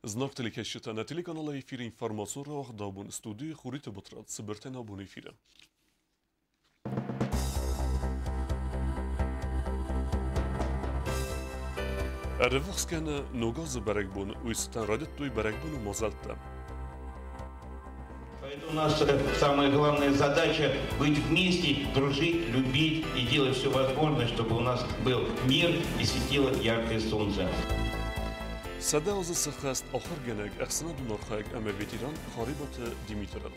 Знак телекӕсджытӕ, нӕ телеканалы эфиры информацион рауагъд абон студийы Хуриты Батрадз, цыбыртӕн абон эфиры. Ӕрыввахс кӕны Ног азы бӕрӕгбон, уый цытӕн райдыдтой бӕрӕгбоны мадзӕлттӕ. Поэтому у нас самая главная задача быть вместе, дружить, любить и делать все возможное, чтобы у нас был мир и светило яркое солнце. 100 азы сӕххӕст ахуыргӕнӕг, ӕхсӕнадон архайӕг ӕмӕ ветеран Харебаты Димитрӕн.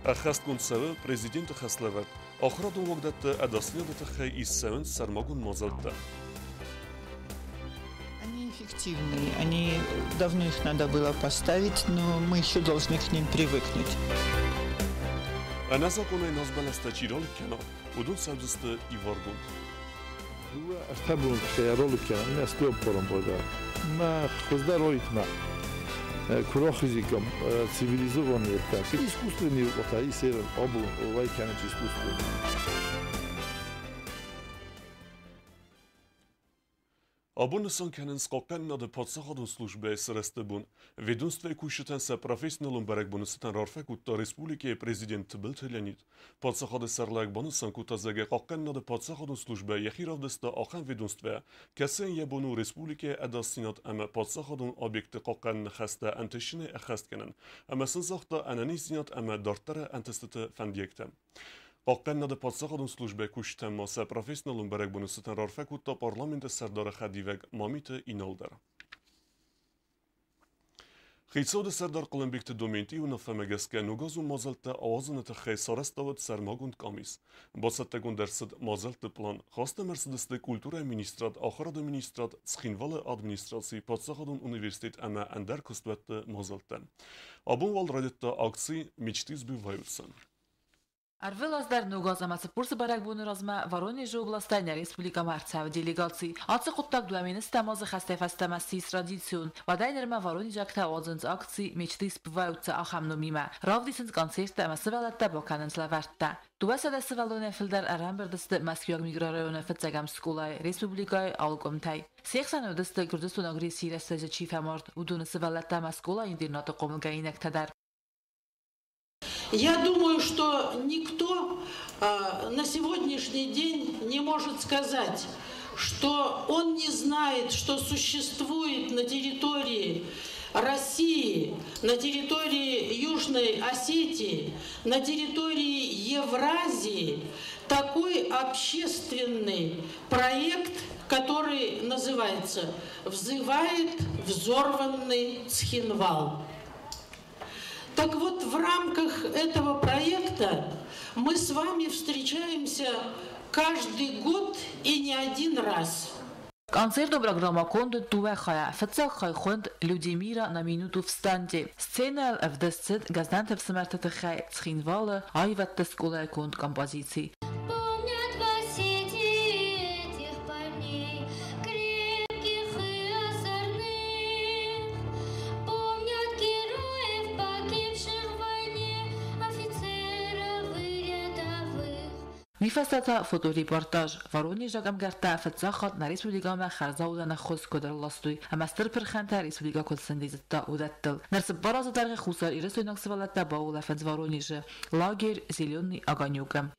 Ӕххӕстгонд цӕуы президенты хӕслӕвӕрд, ахуырадон уагдӕтты ӕдасдзинады тыххӕй ист цӕуынц сӕрмагонд мадзӕлттӕ. Они эффективные, они давно их надо было поставить, но мы еще должны к ним привыкнуть. Ӕнӕзакъонӕй назбӕлӕстӕ чи ралыг кӕна, уыдон цӕудзысты иваргонд. 2-3 боны тыххӕй ралыг кӕнӕм, нӕ стуӕппарӕн базар. Мӕ хуыздӕр уаид-ма, куы рахизиккам цивилизованный так. Искусственный та исерын абон уӕй кӕнынц искусственный. Абон нысан кӕнынц Хъахъхъӕнынады паддзахадон службӕйы сырӕзты бон. Ведомствӕйы кусджытӕн сӕ профессионалон бӕрӕгбоны цытӕн раарфӕ кодта республикӕйы президент Тыбылты Леонид. Паддзахады сӕргълӕууӕг банысан кодта, зӕгъгӕ, Хъахъхъӕнынады паддзахадон службӕ йӕхи равдыста ахӕм ведомствӕ, кӕцыйӕн йӕ бон у республикӕйы ӕдасдзинад ӕмӕ паддзахадон объектты хъахъхъӕныны хӕстӕ ӕнтыстджынӕй ӕххӕст кӕнын, ӕмӕ сын загъта ӕнӕниздзинад ӕмӕ дарддӕры ӕнтыстыты фӕндиӕгтӕ. Хъахъхъӕнынады паддзахадон службӕйы кусджытӕн ма сӕ профессионалон бӕрӕгбоны цытӕн раарфӕ кодта парламенты сӕрдары хӕдивӕг Мамиты Инал дӕр. Хицауады сӕрдар Хъуылымбегты Доментийы уынаффӕмӕ гӕсгӕ ногазон мадзӕлттӕ ауадзыны тыххӕй сарӕзтӕуыд сӕрмагонд къамис. Бацӕттӕгонд ӕрцыд мадзӕлтты план. Хаст ӕм ӕрцыдысты культурӕйы министрад, ахуырады министрад, Цхинвалы администраци, паддзахадон университет ӕмӕ ӕндӕр куыстуӕтты мадзӕлттӕ. Абон уал райдыдта акци «Мечты сбываются». Ӕрвылаз дӕр Ног аз ӕмӕ Цыппурсы бӕрӕгбоны размӕ Воронежы областӕй нӕ республикӕмӕ ӕрцӕуы делегаци. Ацы хъуыддаг 2010 азы хӕстӕй фӕстӕмӕ ссис традицион. Уӕдӕй нырмӕ воронежӕгтӕ уадзынц акци «Мечты сбываются» ахӕм номимӕ. Равдисынц концерттӕ ӕмӕ сывӕллӕттӕ бакӕнынц лӕвӕрттӕ. 200 сывӕллонӕй фылдӕр ӕрӕмбырд сты Мӕскуыйаг микрорайоны фыццӕгӕм скъолайы республикӕйы алы къуымтӕй. Се хсӕн уыдысты Гуырдзыстоны агрессийы рӕстӕджы чи фӕмард, уыдоны сывӕллӕттӕ ӕмӕ скъола-интернаты хъомылгӕнинӕгтӕ дӕр. Я думаю, что никто на сегодняшний день не может сказать, что он не знает, что существует на территории России, на территории Южной Осетии, на территории Евразии такой общественный проект, который называется «Взывает взорванный Цхинвал». Так вот, в рамках этого проекта мы с вами встречаемся каждый год и не один раз. Концертон программӕ конд уыд дыууӕ хайӕ. Фыццаг хай хуынд «Люди мира на минуту встаньте». Сценӕйыл ӕвдыст цыд Гӕздӕнты ӕфсымӕрты тыххӕй Цхинвалы аивӕдты скъолайы конд композици. Помнят в Осетии этих парней, крепких и озорных. Помнят героев, погибших в войне, офицеров и рядовых. Уый фӕстӕ та фоторепортаж. Воронежаг ӕмгӕрттӕ фыццаг хатт нӕ республикӕмӕ хӕрзаудӕн ӕххуыс куыд ӕрластой ӕмӕ стыр пырхӕнтӕ республикӕ куыд сӕндидзыдта, уыдӕттыл. Ныр 4 азы дӕргъы Хуссар Ирыстойнаг сывӕллӕттӕ баулӕфынц Воронежы лагерь «Зеленый огонек»-ы.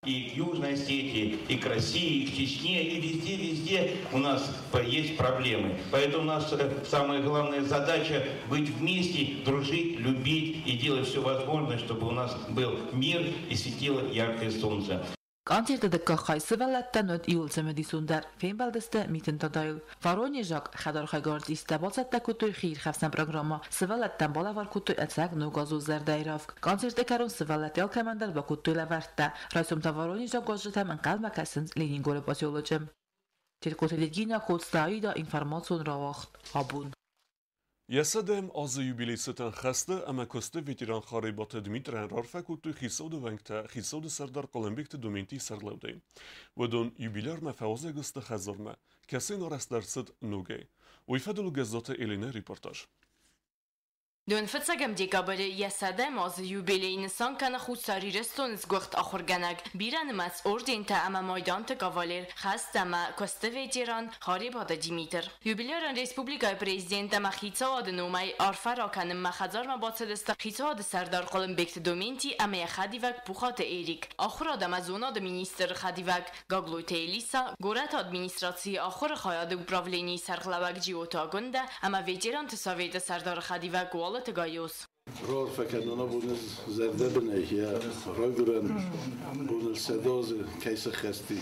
И к Южной Осетии, и к России, и к Чечне, и везде-везде у нас есть проблемы. Поэтому у нас самая главная задача быть вместе, дружить, любить и делать все возможное, чтобы у нас был мир и светило яркое солнце. Концерты дыккаг хай сывӕллӕттӕн уыд иууыл цымыдисондӕр. Фембӕлдысты Митын Дадайыл. Воронежаг хӕдархайгӕ артисттӕ бацӕттӕ кодтой хиирхӕфсӕн программӕ. Сывӕллӕттӕн балӕвар кодтой ӕцӕг ногазон зӕрдӕйы равг. Концерты кӕрон сывӕллӕтты алкӕмӕн дӕр бакодтой лӕвӕрттӕ. Райсом та воронежаг уазджытӕм ӕнхъӕлмӕ кӕсынц Ленингоры поселочы. Теркоты Регина, Коцты Аида, информацион рауагъд «Абон». Йӕ 100-ӕм азы юбилей цытӕн хӕсты ӕмӕ куысты ветеран Харебаты Дмитрӕн раарфӕ кодтой хицауады уӕнгтӕ хицауады сӕрдар Хъуылымбегты Доментийы сӕргълӕудӕй. Уыдон юбилярмӕ фӕуазӕг сты хӕдзармӕ, кӕцы йын арӕзт ӕрцыд ногӕй. Уый фӕдыл у Гӕззаты Еленӕйы репортаж. Дон фыццӕгӕм декабры йӕ 100-ӕм азы юбилей нысан кӕны Хуссар Ирыстоны сгуыхт ахуыргӕнӕг, бирӕнымӕц ордентӕ ӕмӕ майданты кавалер, хӕст ӕмӕ куысты ветеран Харебаты Димитр. Юбилярӕн республикӕйы президент ӕмӕ хицауады номӕй арфӕ ракӕнынмӕ хӕдзармӕ бацыдысты хицауады сӕрдар Хъуылымбегты Доменти ӕмӕ йӕ хӕдивӕг Пухаты Эрик, ахуырад ӕмӕ зонады министры хӕдивӕг Гаглойты Элиса, горӕты администрацийы ахуыры хайады управленийы сӕргълӕууӕг Джиоты Агуындӕ ӕмӕ ветеранты советы сӕрдары хӕдивӕг Уалыты Гайоз. Раарфӕ кӕнын абоны зӕрдӕбынӕй йӕ райгуырӕн боныл 100 азы кӕй сӕххӕсти.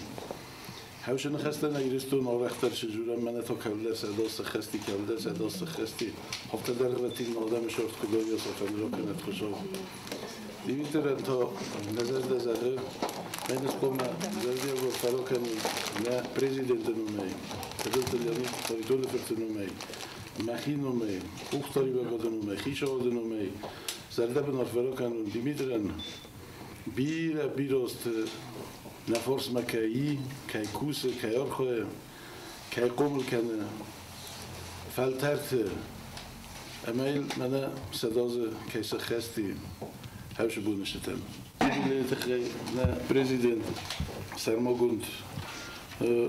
Хӕвсы ныхӕстӕ нӕ Ирыстон арӕхдӕр сызурӕм, мӕнӕ та кӕуылдӕр 100 аз сӕххӕсти, кӕуылдӕр 100 аз сӕххӕсти. Афтӕ дӕргъвӕтин адӕмы сӕрт куыд ӕвйас ракӕнӕд Хуыцау. Димитрӕн та нӕ зӕрдӕ зӕгъы, мӕн хъуамӕ зӕрдиаг арфӕ ракӕнын нӕ президенты номӕй, Тыбылты Леонид Харитоны фырты номӕй, мӕхи номӕй, къухдариуӕгады номӕй, хицауады номӕй зӕрдӕбын арфӕ ракӕнын Димитрӕн бирӕ бирӕ азты нӕ фарсмӕ кӕй и, кӕй кусы, кӕй архайы, кӕй хъомыл кӕны фӕлтӕрты ӕмӕ йыл мӕнӕ 100 азы кӕй сӕххӕсти хӕвсы боны цытӕн. Юбилейы тыххӕй нӕ президент сӕрмагонд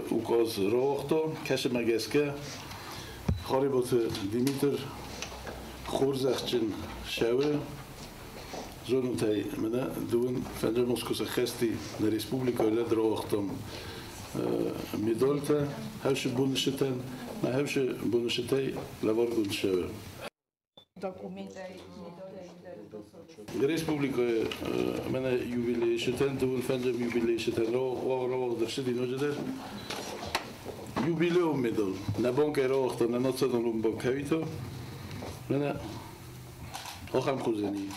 указ рауагъта, кӕцымӕ гӕсгӕ Харебаты Димитр хорзӕхджын цӕуы зонутӕй мӕнӕ 25 аз куы сӕххӕсти нӕ республикӕйы лӕд рауагътам медальтӕ хӕвсы боны цытӕн, мӕ хӕвсы боны цытӕй лӕваргонд цӕуы. Республикӕйы мӕнӕ юбилейы цытӕн, 25-ӕм юбилейы цытӕн рауагъд ӕрцыди ноджыдӕр юбилейон медаль. Нӕ банкӕй рауагъта нӕ националон банк хӕвита. Мӕнӕ ахӕм хуызӕн.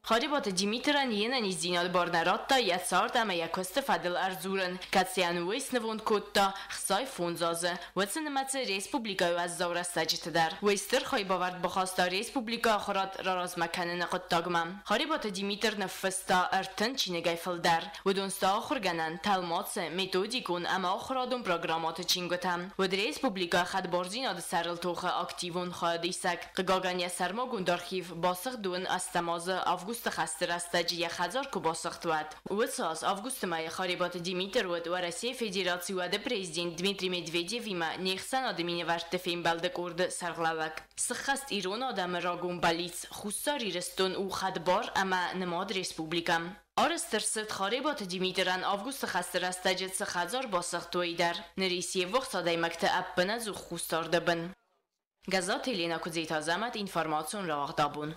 Харебаты Димитрӕн йе нӕниздзинад бар нӕ радта йӕ цард ӕмӕ йӕ куысты фӕдыл ӕрдзурын, кӕцыйӕн уый снывонд кодта 65 азы, уыцы нымӕцы республикӕйы уӕззау рӕстӕджыты дӕр. Уый стыр хайбавӕрд бахаста республикӕйы ахуырад раразмӕ кӕныны хъуыддагмӕ. Харебаты Димитр ныффыста 30 чиныгӕй фылдӕр. Уыдон сты ахуыргӕнӕн, тӕлмацы, методикон ӕмӕ ахуырадон программӕты чингуытӕ. Уыд республикӕйы хӕдбардзинады сӕрыл тохы активон хайадисӕг. Хъыгагӕн, йӕ сӕрмагонд архив басыгъд 28-ӕм азы августы хӕсты рӕстӕджы йӕ хӕдзар куы басыгъд, уӕд. Уыцы аз августы мӕйы Харебаты Димитр уыд Уӕрӕсейы Федерацийы уӕды президент Дмитрий Медведевимӕ не хсӕнады минӕвӕртты фембӕлды къорды сӕргълӕууӕг. Сыххӕст ирон адӕмы рагон бӕллиц: Хуссар Ирыстон у хӕдбар ӕмӕ нымад республикӕ. Арӕзт ӕрцыд, Харебаты Димитрӕн августы хӕсты рӕстӕджы цы хӕдзар басыгъд, уый дӕр. Ныр ис йе ввахс адӕймӕгты ӕппынӕдзух хъусдарды бын. Гӕззаты Елена, Куыдзеты Азӕмӕт, информацион рауагъд «Абон».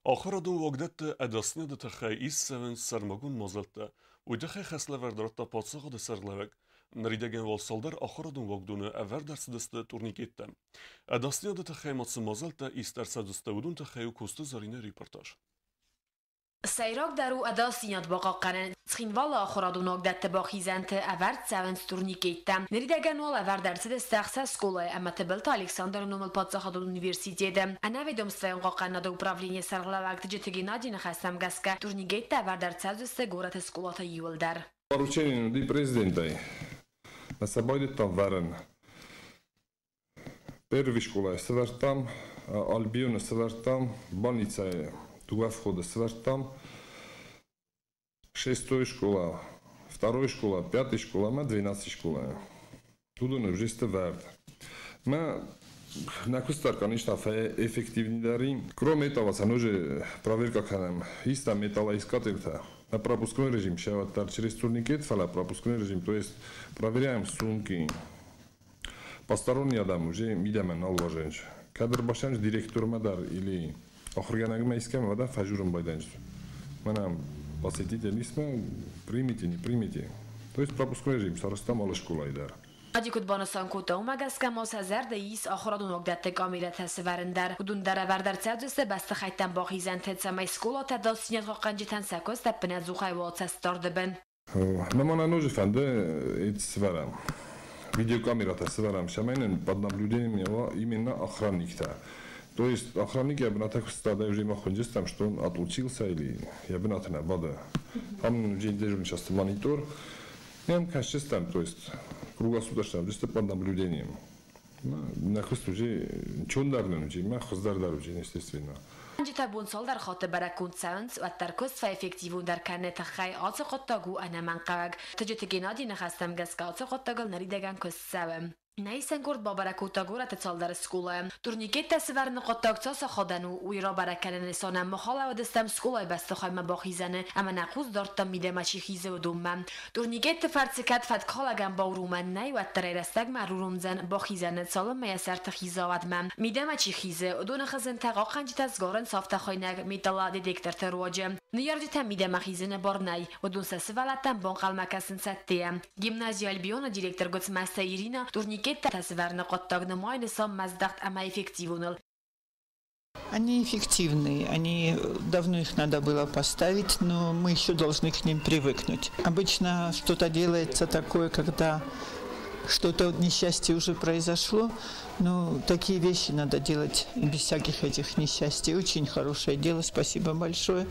Ахуырадон уагдӕтты ӕдасдзинады тыххӕй ист цӕуынц сӕрмагонд мадзӕлттӕ. Уый тыххӕй хӕслӕвӕрд радта паддзахады сӕргълӕууӕг. Ныридӕгӕн уал цалдӕр ахуырадон уагдоны ӕвӕрд ӕрцыдысты турникеттӕ. Ӕдасдзинады тыххӕй ма цы мадзӕлттӕ ист ӕрцӕудзысты, уыдон тыххӕй у Коцты Зӕринӕ репортаж. Сӕйрагдӕр у ӕдасдзинад бахъахъхъӕнын. Цхинвалы ахуырадон уагдӕтты бахизӕнты ӕвӕрд цӕуынц турникеттӕ. Ныридӕгӕн уал ӕвӕрд ӕрцыдысты ӕхсӕз скъолайы ӕмӕ Тыбылты Александры номыл паддзахадон университеты. Ӕнӕведомствӕйон хъахъхъӕнынады управленийы сӕргълӕууӕг Тыджыты Геннадийы ныхӕстӕм гӕсгӕ, турникеттӕ ӕвӕрд ӕрцӕудзысты горӕты скъолаты иууылдӕр. Поручение уыди президентӕй. Мӕ сӕ байдыдтам вӕрын. Первый скъолайы сӕвӕрдтам, Альбионы сӕвӕрдтам, больницӕйы дыууӕ входы сӕвӕрдтам, шестой школа, второй школа, пятый школа ӕмӕ 12 школайы. Уыдон уже сты вӕрд. Мӕ нӕ куыст дӕр, конечно, фӕэффективнейдӕр. Кроме этого, сӕ ноджы проверка кӕнӕм. Ис там металлоискательтӕ. На пропускной режим сӕвӕрддӕр через турникет, фӕлӕ пропускной режим, то есть проверяем сумки. Посторонний адӕм уже мидӕмӕ нал уазӕнч. Кӕд ӕрбацӕуынц директормӕ дӕр или ахуыргӕнӕгмӕ искӕмӕ, уӕд фӕжурын байдайынц. Мӕнӕ посетитель исмӕ, примите, не примите. То есть пропускной режим сарӕзтам алы скъолайы дӕр. Геннади куыд банысан кодта, уымӕ гӕсгӕ ма сӕ зӕрды ис ахуырадон уагдӕтты камерӕтӕ сӕвӕрын дӕр. Уыдон дӕр ӕвӕрд ӕрцӕудзысты бӕстыхӕйттӕм бахизӕнты, цӕмӕй скъолаты ӕдасдзинад хъахъхъӕнджытӕн сӕ куыст ӕппынӕдзухӕй уа цӕстдарды бын. Мӕ ма нӕ ноджы фӕнды сӕвӕрӕм. Видеокамерӕтӕ сӕвӕрӕм, цӕмӕй нын под наблюдением уа именно охранниктӕ. То есть охранник йӕ бынаты куы сыстад, уже мах хуынджыстӕм, что он отлучился или йӕ бынаты нӕ бады. Там уже дежурный сейчас монитор. Йӕм кӕсджыстӕм, то есть круглосуточно, под наблюдением. Нӕ куыст уже чондар нын уыди, мӕ хуыздӕр дӕр уыди, естественно. Хъахъхъӕнджытӕ бон цалдӕр хатты бӕрӕггонд цӕуынц, уӕддӕр куыст фӕэффективондӕр кӕныны тыххӕй ацы хъуыддаг у ӕнӕмӕнгхъӕуӕг. Тыджыты Геннадийы ныхӕстӕм гӕсгӕ ацы хъуыддагыл ныридӕгӕн куыст цӕуы. Нӕ исӕн къорд бабӕрӕг кодта горӕты цалдӕр скъолайы. Турникеттӕ сывӕрыны хъуыддаг цас ахадӕн у, уый рабӕрӕг кӕныны нысанӕн мах алӕууыдыстӕм скъолайы бӕстыхаймӕ бахизӕны ӕмӕ нӕ хъус дардтам мидӕмӕ чи хизы, уыдонмӕ. Турникетты фӕрцы кӕд фӕткхалӕгӕн бауромӕн нӕй, уӕддӕр ӕй рӕстӕгмӕ ӕруромдзӕн бахизӕны, цалынмӕ йӕ сӕрты хиза, уӕдмӕ. Мидӕмӕ чи хизы, уыдоны хызынтӕ хъахъхъӕнджытӕ згъорынц афтӕхуыйнӕг металлодетекторты руаджы. Ныййарджытӕм мидӕмӕ хизыны бар нӕй, уыдон сӕ сывӕллӕттӕм банхъӕлмӕ кӕсынц ӕддейӕ. Гимнази Альбион-ы директор Гуыцмӕзты Ирина турникеттӕ сывӕрыны хъуыддаг нымайы нысанмӕздӕхт ӕмӕ эффективоныл. Они эффективные, они давно их надо было поставить, но мы еще должны к ним привыкнуть. Обычно что-то делается такое, когда что-то несчастье уже произошло, но такие вещи надо делать без всяких этих несчастий. Очень хорошее дело, спасибо большое.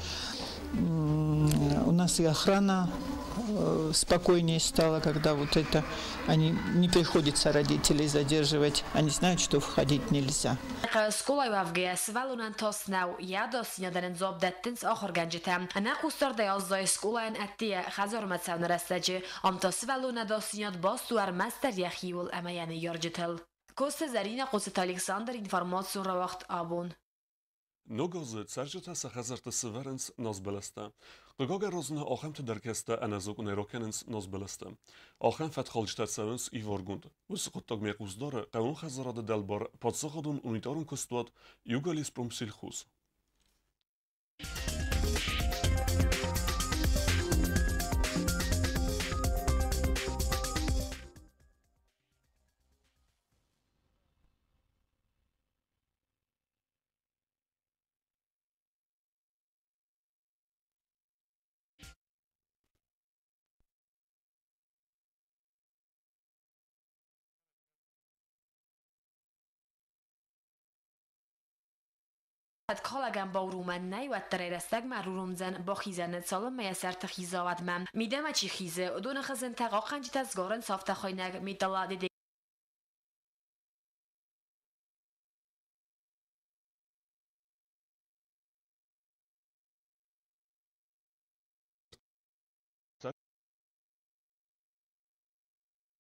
У нас и охрана спокойнее стала, когда вот это, они не приходится родителей задерживать, они знают, что входить нельзя. Скъолайы уӕвгӕйӕ сывӕллонӕн тас нӕу, йӕ ӕдасдзинадӕн ын дзуапп дӕттынц ахуыргӕнджытӕ. Ӕнӕхъусдардӕй аззайы скъолайӕн ӕддейӕ хӕдзармӕ цӕуыны рӕстӕджы. Ам та сывӕллоны ӕдасдзинад баст у ӕрмӕстдӕр йӕхиуыл ӕмӕ йӕ ныййарджытыл. Коцты Зӕринӕ, Хъоцыты Александр, информацион рауагъд «Абон». Ног азы цӕрджытӕ сӕ хӕдзӕртты сывӕрынц назбӕлӕстӕ. Хъыгагӕн разыны ахӕмты дӕр кӕцытӕ ӕнӕзакъонӕй ракӕнынц назбӕлӕстӕ. Ахӕм фӕткхалджытӕ цӕуынц иваргонд. Уыцы хъуыддагмӕ хъус дары хъӕууон хӕдзарады дӕлбар паддзахадон унитарон куыстуат «Югалеспромсельхоз». Фӕткхалӕгӕн бауромӕн нӕй, уӕддӕр ӕй рӕстӕгмӕ ӕруромдзӕн бахизӕны, цалынмӕ йӕ сӕрты хиза, уӕдмӕ. Мидӕмӕ чи хизы, уыдоны хызынтӕ хъахъхъӕнджытӕ згъорынц афтӕхуыйнӕг металлодетекторты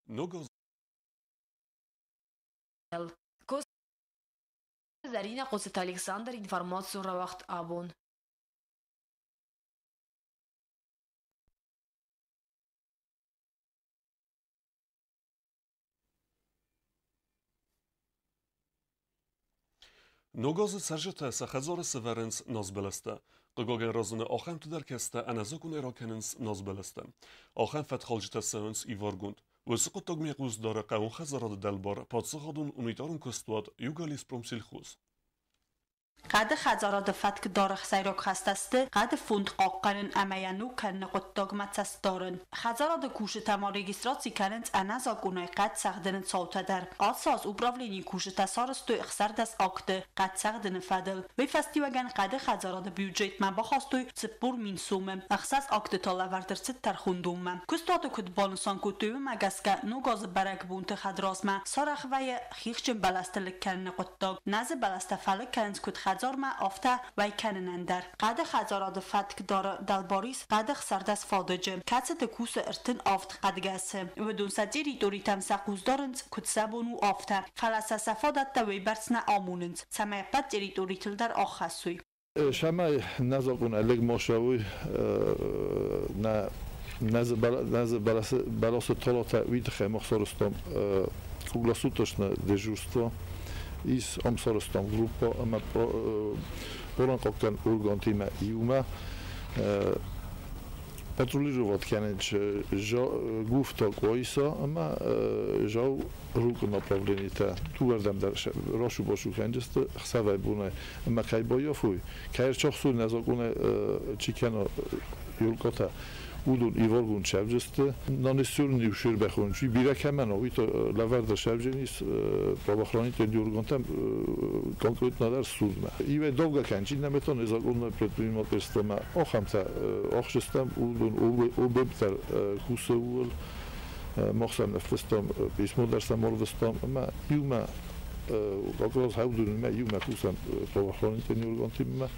Ног азы Зӕринӕ, Хъоцыты Александр, информацион рауагъд «Абон». Ног азы цӕрджытӕ сӕ хӕдзары сывӕрынц назбӕлӕстӕ. Хъыгагӕн разыны ахӕмты дӕр кӕцытӕ ӕнӕзакъонӕй ракӕнынц назбӕлӕстӕ. Ахӕм фӕткхалджытӕ цӕуынц иваргонд. Уыцы хъуыддагмӕ хъус дары хъӕууон хӕдзарады дӕлбар паддзахадон унитарон куыстуат «Югалеспромсельхоз». Хъӕды хӕдзарады фӕткдары сӕйраг хӕстӕ сты хъӕды фонд хъахъхъӕнын ӕмӕ йӕ ног кӕныны хъуыддагмӕ цӕст дарын. Хӕдзарады кусджытӕ ма регистраци кӕнынц ӕнӕзакъонӕй хъӕд цӕгъдыны цаутӕ дӕр. Ацы аз управленийы кусджытӕ сарӕзтой 16 акты хъӕд цӕгъдыны фӕдыл. Уый фӕстиуӕгӕн хъӕды хӕдзарады бюджетмӕ бахастой 40 000 сомы. 6 акты та лӕвӕрд ӕрцыд тӕрхондонмӕ. Куыстуаты куыд банысан кодтой, уымӕ гӕсгӕ ног азы бӕрӕгбонты хӕдразмӕ сарӕх вӕййы хихджын бӕлӕсты лыг кӕныны хъуыддаг. Нӕзы бӕлӕстӕ фӕлыг кӕнынц куыд хӕдзармӕ, афтӕ уӕй кӕнынӕн дӕр. Хъӕды хӕдзарады фӕткдары дӕлбар ис хъӕды 16 фадыджы, кӕцыты кусы 37 хъӕдгӕсы. Уыдон сӕ территоритӕм сӕ хъус дарынц, куыд сӕ бон у, афтӕ. Фӕлӕ сӕ сӕ фадӕттӕ уыйбӕрц нӕ амонынц, цӕмӕй ӕппӕт территоритыл дӕр аххӕссой. Цӕмӕй нӕзакъон ӕлыг ма суой, нӕ нӕзы бӕласы талатӕ, уый тыххӕй мах сарӕзтам круглосуточное дежурство. Ис ам сарӕзтам группа ӕмӕ барадхъахъхъӕнӕн органтимӕ иумӕ патрулировать кӕнынц Гуфта, Къуайса ӕмӕ Жау Рукъы направленитӕ. Дыууӕрдӕм дӕр рацу-бацу кӕндзысты ӕхсӕвӕй-бонӕй ӕмӕ кӕй баййафой, кӕй ӕрцахсой нӕзакъонӕй чи кӕна елкъатӕ, уыдон иваргонд сӕвджысты. Нанестерн иу шербӕхон, бирӕ кӕмӕн уый та лӕвӕрд сӕвдженис правоохранительный органтӕм конкретно дӕр судмӕ. Иуӕй давгӕ кӕнчи нӕмӕ та незаконное предпринимательство-мӕ ахӕмтӕ ахсыстӕм, уыдон ОБЭП дӕр кусы ууыл. Мохсам нефтестом письмо дӕр сӕм ӕрвыстам ӕмӕ иумӕ как раз хӕвдунимӕ иумӕ кусӕм правоохранительный органтимӕ.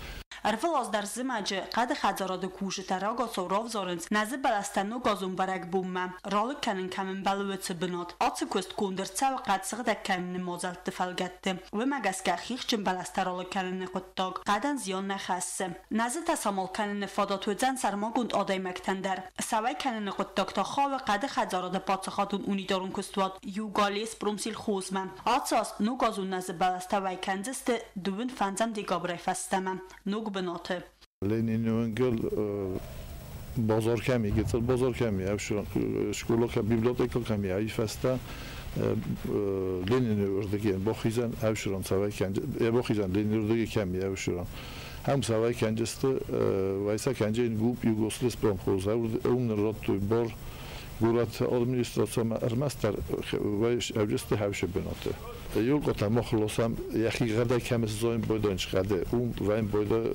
Ӕрвылаз дӕр зымӕджы хъӕды хӕдзарады кусджытӕ рагацау равзарынц нӕзы бӕлӕстӕ ногазон бӕрӕгбонмӕ, ралыг кӕнын кӕм ӕмбӕлы, уыцы бынат. Ацы куыст конд ӕрцӕуы хъӕд сыгъдӕг кӕныны мадзӕлтты фӕлгӕтты. Уымӕ гӕсгӕ хихджын бӕлӕстӕ ралыг кӕныны хъуыддаг хъӕдӕн зиан нӕ хӕссы. Нӕзытӕ самал кӕныны фадат уыдзӕн сӕрмагонд адӕймӕгтӕн дӕр. Сӕуӕй кӕныны хъуыддаг та хауы хъӕды хӕдзарады паддзахадон унитарон куыстуат Югалеспромсельхозмӕ. Ацы аз ногазон нӕзы бӕлӕстӕ уӕй кӕндзысты 25 декабрӕй фӕстӕмӕ ног бынаты. Ленини уынгыл базар кӕм и, гыццыл базар кӕм и, школа кӕм, библиотека кӕм и, ай фӕстӕ Ленини ырдыгӕн бахизӕн ӕвсыран цӕвӕй бахизӕн Ленини ырдыгӕй кӕм и ӕвсыран. Хӕм цӕвӕй кӕнджысты, вайса кӕнджен гуп Югослеспромхоз, уым нын радтой бар горӕты администрацимӕ ӕрмӕстдӕр ӕвджысты хӕвсы бынаты. Юлкъотӕ махлосам йӕхи гъӕдӕй кӕм сзоин бойдойн схъӕды, уым вӕйн бойдо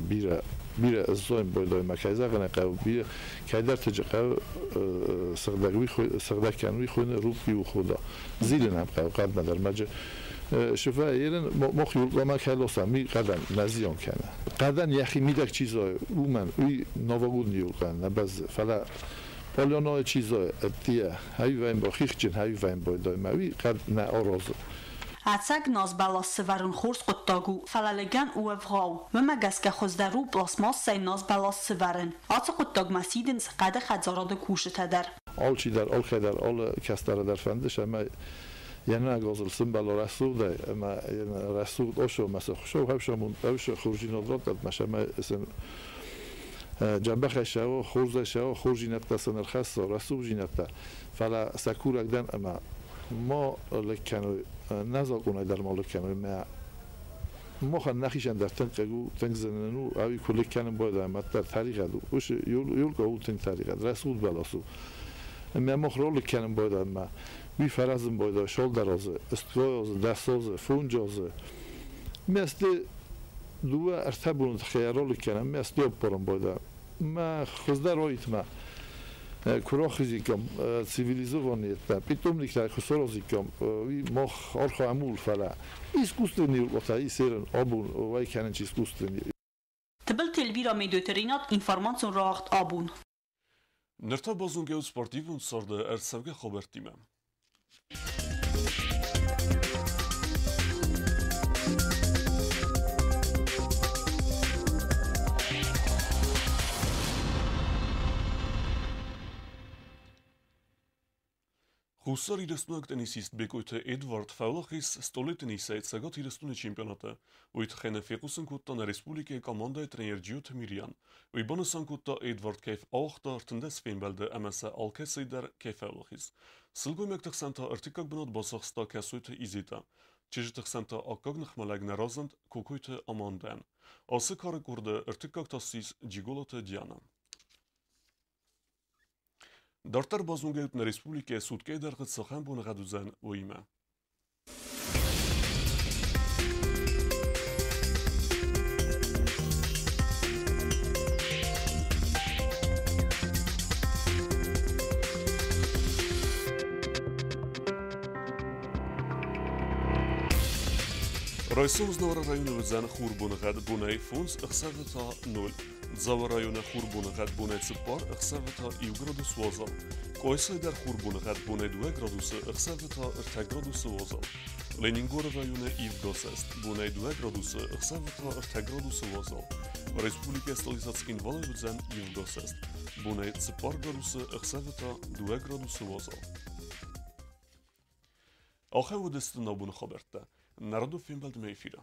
бирӕ бирӕ сзоин бойдоймӕ кӕй зӕгъын ӕй хъӕуы, бирӕ кӕйдӕрты хъӕуы сыгъдӕг кӕнын, уый хуыйны рубки ухода. Зилын ӕм хъӕуы хъӕдмӕ дӕр мӕджы. Шифа ерын мох юлкъамӕ кӕй лосам, уый хъӕдӕн нӕ зиан кӕны. Хъӕдӕн йӕхи мидӕг чи зайы, уымӕн уый новогодний юлкъа нӕ бӕззы, фӕлӕ Полянойы чи зайы, ӕддийӕ, хӕйвӕн бо, хихджын хӕйвӕн бойдоймӕ, уый хъӕд нӕ аразы. Ӕцӕг наз бӕлас сывӕрын хорз хъуыддаг у, фӕлӕ лӕгӕн у ӕвгъау. Уымӕ гӕсгӕ хуыздӕр у пластмассӕй наз бӕлас сывӕрын. Ацы хъуыддагмӕ сидынц хъӕды хӕдзарады кусджытӕ дӕр. Алчидӕр, алкӕйдӕр, алы кӕстӕры дӕр фӕнды, цӕмӕй йӕ ногазыл сымбӕла рӕсугъдӕй ӕмӕ йын рӕсугъд осомӕ цы Хуыцау хӕвсамонд ӕвсы хорздзинад раттӕд мӕ цӕмӕй сын дзӕбӕхӕй цӕуа, хорзӕй цӕуа, хорздзинӕдтӕ сын ӕрхӕсса, рӕсугъддзинӕдтӕ, фӕлӕ сӕ курӕг дӕн ӕмӕ ма лыг кӕной, нӕ закъонӕй дӕр ма лыг кӕной мӕ махӕн нӕхицӕн дӕр тынг хъыг у, тынг зын нын у, ӕви куы лыг кӕнын байдайӕм, уӕддӕр тӕригъӕд у. Уыцы Юлка у тынг тӕригъӕд, рӕсугъд бӕлас у. Ӕмӕ мах ралыг кӕнын байдайӕм мӕ уый фӕразын байдайы цалдӕр азы, стгай азы, 10 азы, 5 азы. Мӕ сты 2-ӕртӕ боны тыххӕй ралыг кӕнӕм, мӕ сты ӕппарын байдайӕм. Мӕ хуыздӕр уаид мӕ куы рахизиккам цивилизованный питомниктӕ куы саразиккам, уый мах архайӕм ууыл, фӕлӕ искусственный юлкъотӕ исерын абон уӕй кӕнынц искусственный. Тыбылты Эльвира, Медойты Ринат, информацион рауагъд «Абон». Ныр та базонгӕ ут спортивон царды ӕрцӕугӕ хабӕрттимӕ. Хуссар Ирыстойнаг теннисист Бекъойты Эдвард фӕуӕлахиз стъолы теннисӕй Цӕгат Ирыстоны чемпионаты. Уый тыххӕй нӕ фехъусын кодта нӕ республикӕйы командӕйы тренер Джиоты Мириан. Уый банысан кодта, Эдвард кӕй ауагъта 13 фембӕлды ӕмӕ сӕ алкӕцыйы дӕр кӕй фӕуӕлахиз. Сылгоймӕгты хсӕн та ӕртыккаг бынат бацахста Кӕсойты Изетӕ. Чызджыты хсӕн та аккаг ныхмӕлӕг нӕ разынд Кокойты Амандӕн. Ацы кары къорды ӕртыккаг та ссис Джиголаты Диана. Дарддӕр базонгӕ ут нӕ республикӕйы суткӕйы дӕргъы цахӕм боныгъӕд уыдзӕн, уыимӕ. Райсом Знауыры районы уыдзӕн хурбоныгъӕд бонӕй 5, ӕхсӕвы та 0. Дзауы районы хурбоныгъӕд бонӕй 4, ӕхсӕвы та 1 градус уазал. Къуайсайы дӕр хурбоныгъӕд бонӕй 2 градусы, ӕхсӕвы та 3 градусы уазал. Ленингоры районы ивгасӕст бонӕй 2 градусы, ӕхсӕвы та 3 градусы уазал. Республикӕйы столицӕ Цхинвалы уыдзӕн ивгасӕст бонӕй 4 градусы, ӕхсӕвы та 2 градусы уазал. Ахӕм уыдысты нӕ абоны хабӕрттӕ. Нӕ радон фембӕлдмӕ эфиры.